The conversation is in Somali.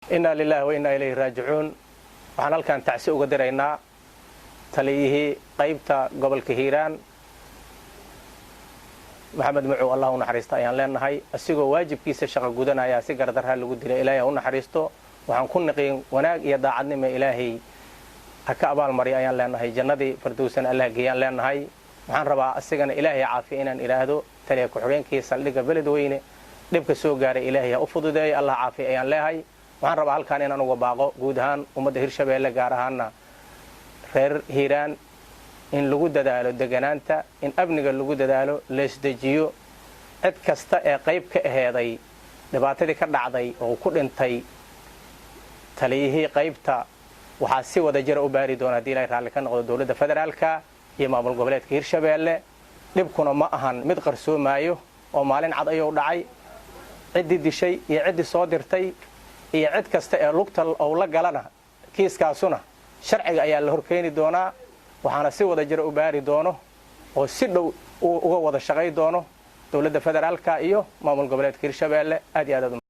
Inna lilahi wa innaa ilayhi raajicuun. Waxaan halkan tacsi uga diraynaa taliyihii qaybta gobolka Hiiraan, Maxamed Macow. Allah u naxariista ayaan leenahay. Asigoo waajibkiisa shaqo gudanaya si gardarraa lagu dilay. Ilaahay ha u naxariisto. Waxaan ku niqiin wanaag iyo daacadnimo. Ilaahay ha ka abaalmarya ayaan leenahay. Jannadii Fardowsana Allah geeyaan leenahay. Waxaan rabaa asigana Ilaahay caafiya inaan idhaahdo. Taliya ku-xigeenkii saldhigga Beledweyne dhibka soo gaaray Ilaahay ha u fududeeyo, Allah caafiya ayaan leehay. Waxaan rabaa halkaan inaan uga baaqo guud ahaan ummadda Hirshabeelle, gaar ahaana reer Hiiraan, in lagu dadaalo deganaanta, in amniga lagu dadaalo, leesdejiyo. Cid kasta ee qayb ka aheeday dhibaatadii ka dhacday oo ku dhintay taliyihii qaybta, waxaa si wada jira u baari doona, haddii Ilahay raalli ka noqdo, dowladda federaalka iyo maamul goboleedka Hirshabeelle. Dhibkuna ma ahan mid qarsoomaayo oo maalin cad ayuu dhacay. Ciddii dishay iyo ciddii soo dirtay iyo cid kasta ee lugta ou la galana, kiiskaasuna sharciga ayaa la horkeeni doonaa. Waxaana si wada jira u baari doono oo si dhow uga wada shaqay doono dowladda federaalka iyo maamul goboleedka Hirshabeelle. Aad iyo aad.